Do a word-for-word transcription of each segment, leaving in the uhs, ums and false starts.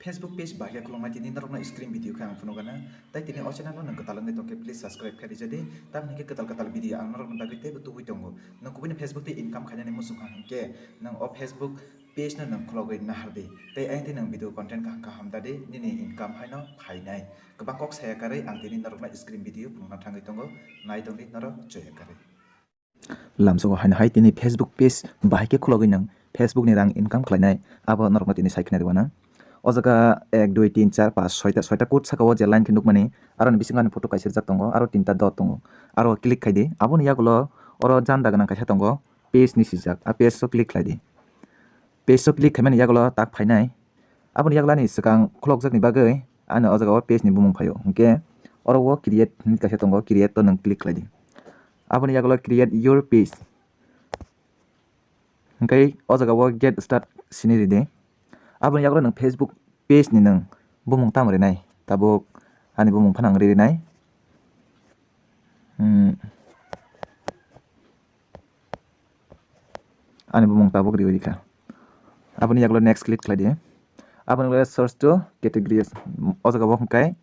Facebook page bahai khe khuloknai tini norokno screen video khe ang phunukgana. Tai tini o channel no nwng kwtal wngwi tongkhe please subscribe khe rijadi. Tamoni khe kwtal kwtal video ang norokni bagwi teibo tubui tongo. Nwng kubuni Facebook tei income khainani muchung kha hinkhe nwng o Facebook page no nwng khulogwi nahardi. Tei ayang tei nwng video content kaham kaham dadi nini income haino phainai. Kwbang kok saya karwi ang tini norokno screen video phunukna thangwi tongo. Nai tongdi norok joya karwi. Lamsogo haino hai tini Facebook page bahai khe khulogwi nwng Facebook ni rang income khlainai, abo norokno tini sai khna rwna. O jaga ek, dui, tin, char, panch, soita, soita code saka o je line khe nukmani, aro ni bisingo ani photo kaisa rijak tongo, aro tinta dot tongo, aro click khaidi. Aboni yagulo oro janda gwnang kaisa tongo, page ni swijak, a page o click khlaidi. Page o click khaimani yagulo tak phainai. Aboni yaglani swkang khulokjakni bagwi ano o jaga o page ni bumung phaio. Hinkhe oro o create hinwi kaisa tongo, create o nwng click khlaidi. Aboni yagulo create your page. Hinkhe o jaga o get start sini ridi. Aboni yagulo nwng Facebook page ni nwng bumung tamo rinai. Tabuk ani bumung phano ang ri rinai. Hmm. Ani bumung tabuk riwi rikha. Aboni yagulo next click khlai di. Aboni ulo search to categories. O jaga o hwnkhe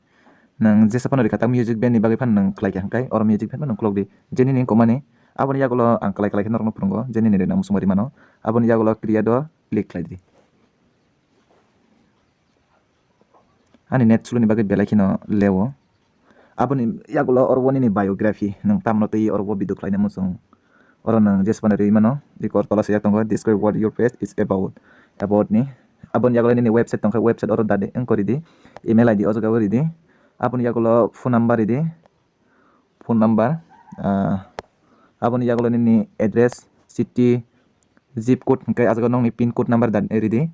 nwng jesa phano rikha, tak music band ni bagwi phano nwng khlai kha hwnkhe oro music band phano khulok di. Je nini wngkukmani aboni yagulo ang kwlai kwlai khe norokno phwrwngo, je nini rwna muchungma rimano. Aboni yagulo create o click khlai di. Ani net slowni bagwi belai kheno lewo. Aboni yagulo oro o nini biography, nwng tamno twi oro o video khlaina muchung. Oro nwng jesa phano riwi mano, ikor tola swijak tongo, "Describe what your page is about." About ni. Aboni yagulo nini website tongkha, website oro dadi wngkha ridi. Email I D o jaga o ridi. Aboni yagulo phone number ridi. Phone number, ah, aboni yagulo nini address, city, zip code, hwnkhe ah jaga nokni pin code number da ridi.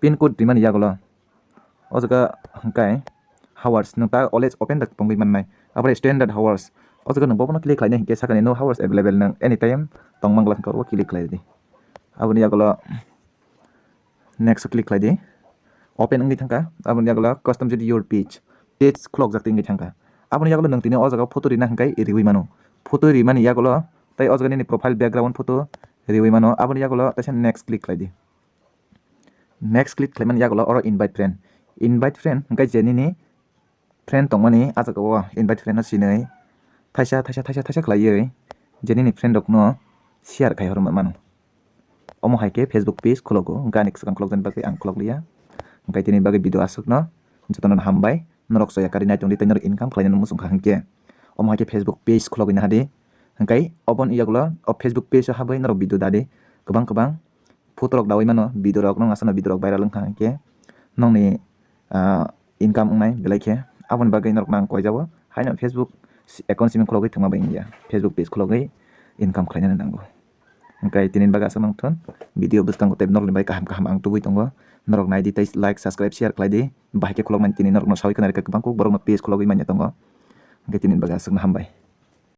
Pin code rimani yagulo o jaga hwnkhe hours nwng ta always open da tongwi mannai. Aboni standard hours o jaga nwng bobono click khlainai hwnkhe sakani no hours available, nwng anytime tong mangla hwnkhe oro click khlai di. Aboni yagulo next o click khlai di. Open wngwi thangkha. Aboni yagulo custom jodi your page. Page khulokjak tei wngwi thangkha. Aboni yagulo nwng tini o jaga photo rina hwnkhe riwi mano. Photo rimani yagulo tei o jaga nini profile background photo riwi mano. Aboni yagulo teisa next click khlai di. Next click khlaimani yagulo oro invite friend. Invite friend hwnkhe je nini friend tongmani ah jaga o invite friend no sinwi thaisa, thaisa, thaisa, thaisa khlaiwi je nini friend rokno share khai hor mano. Omo hai khe Facebook page khulogo, hwnkhe ani swkang khulokjakni bagwi ang khulokliya. Hwnkhe tini bagwi video aswkno, jotono hambai. Norok soya karwi naitongdi tei norok income khlainani muchung kha hwnkhe. Omo hai khe Facebook page khulogwi nahadi. Hwnkhe oboni yagulo o Facebook page o habwi norok video dadi. Kwbang kwbang photo rok dawi mano, video rok, nwng asano video rok viral wngkha hwnkhe nokni, ah, income wngnai belai khe. Aboni bagwi norokno ang koijao, haino Facebook account simi khulogwi thwngma bai wngya, Facebook page khulogwi income khlainani nango. Hwnkhe tini bagwi aswk nangthun, video bwskango tei norokni bai kaham kaham ang tubui tongo, norok naidi tei like, subscribe, share khlaidi, bahai khe khulokmani tini norokno sawi khna rwkha, kwbang kuk borokno page khulogwi manya tongo. Hwnkhe tini bagwi aswkno hambai.